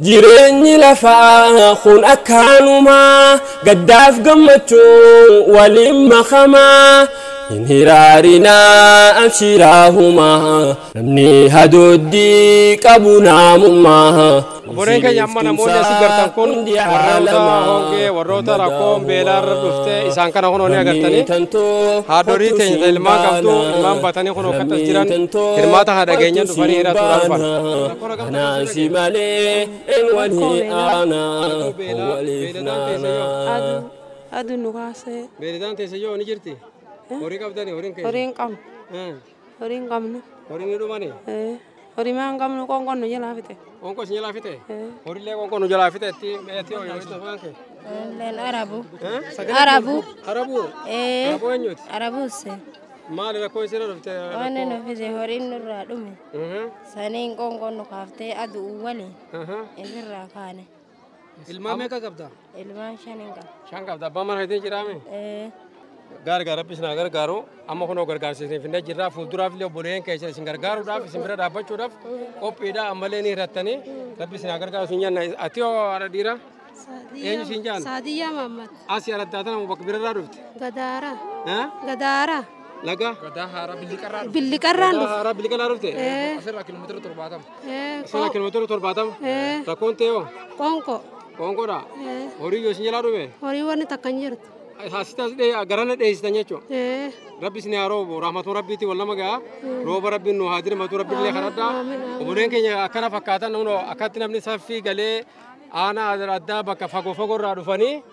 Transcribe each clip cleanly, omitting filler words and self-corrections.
Jireenyi lafaa kun akkaanumaa gaddaaf gammachuu waliin makamaa hin hiraarinaa abshiraahumaa namni hadooddii qabu naamummaa. Obboleen keenya amma namoonni asii gartan kun warroota hongee warroota rakkoon beelaarra dhufte isaan kana kunoo ni agartanii haadholii teenya ilmaan qabdu ilmaan baatanii kunoo akkas jiran hirmaata haadha keenyan dhufanii hiraatuudhaan dhufan. Anaasi malee walii aanaa waliif naanaa. Aduun nu kaasee. Beeladaan teesse yoo ni jirti? Horii qabdanii horiin keessa? Horii hin qabnu. Horii hin qabnu. Horiin ni dhumanii? Horii maa hin qabnu qoonqoon nu jalaa fixe. Qoonqoo isin jalaa fixe? Horiilee qoonqoo nu jalaa fixe itti meetii horii horii kee? Leen Arabu. Arabu. Arabu? Arabu eenyuti? Arabuuse. Maali rakkoo isin dhufte? Waan nu fide horiin nurraa dhume. Saniin qoonqoon nu kaaftee aduu waliin ifirraa kaane. Ilmaan meeqa qabda? Ilmaan shan hin qaba. Shan qabda. Abbaan mana keetiin jiraame? Gaari Rabbi isin haa gargaaru. Amma kunoo gargaarsa isin finnee jirra. Fuulduraaf illee obboleeyyan keessan isin gargaaruudhaaf isin bira dhaabbachuudhaaf qophiidha. Ammallee ni hirattanii Rabbi isin haa gargaaru isin jenna. Ati hoo haadha dhiiraa? Eenyu isin jaan? Saadiyyaa Mahammad. Asii araddaa tana bakka birarraa dhufte? Gadaara. Gadaara. Laga? Billiqarraan dhufte. Haaraa billiqarraa dhufte? Asirraa kiiloomeetira 70. Asirraa kiiloomeetira 70? Rakkoon ta'e hoo? Qoonqoo. Qoonqoodha? Horii yoo isin jalaa dhume? Horii wanni takka hin jirtu. Asitti garana dheessitan jechuudha. Rabbi isin haa roobu rahmatu rabbiitti wal nama ga'a rooba rabbiin nu haa dirmatu rabbi illee kadhadhaa. Obboleen keenya akkana fakkaatan akkatti namni saffii galee aanaa adda bakka fagoo fagoorraa dhufanii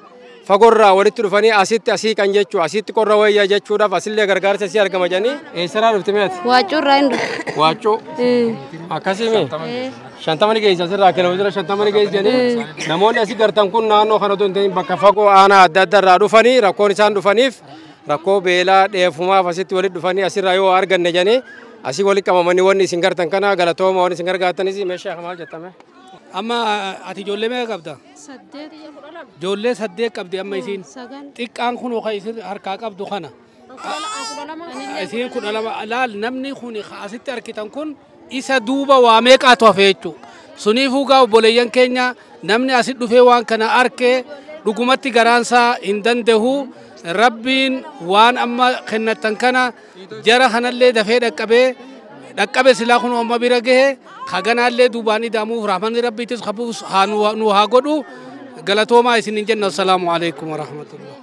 fagoorraa walitti dhufanii asitti asii kan jechuudha asitti qorra wayyaa jechuudhaaf asillee gargaarsa asii argama jedhanii eessarraa dhufte meeti? Waaccuurraa hin dhufe. Waaccuu akkasii mee? 50 ni geessa asirraa kiiloomeetira 50 ni geessa jedhanii namoonni asii gartan kun naannoo kana otoo hin ta'in bakka fagoo aanaa adda adda irraa dhufanii rakkoon isaan dhufaniif rakkoo beelaa dheefumaaf asitti walitti dhufanii asirraa yoo arganne jedhanii asii walitti qabamanii wanni isin gartan kana galatooma wanni isin gargaartanis meeshaa maal jettame? Amma ati ijoollee meeqa qabda? 8. Ijoollee 8 qabdi amma isiin. 9. Xiqqaan kun kan isin harkaa qabdu kana. Isiin 12 laal namni kun asitti argitan kun isa duuba waa meeqaatu hafe jechuudha. Suniifuu gaa obboleeyyan keenya namni asitti dhufee waan kana arkee dhugumatti garaansaa hin danda'u. Rabbiin waan amma kennatan kana jara kanallee dafee dhaqqabee dhaqqabe silaa kun amma bira gahe haganaallee duubaan ida'amuuf rahmanni rabbiitis qabuuf nu haa godhu galatoomaa isin hin jenna. Assalaamu alaikum warahmatullah.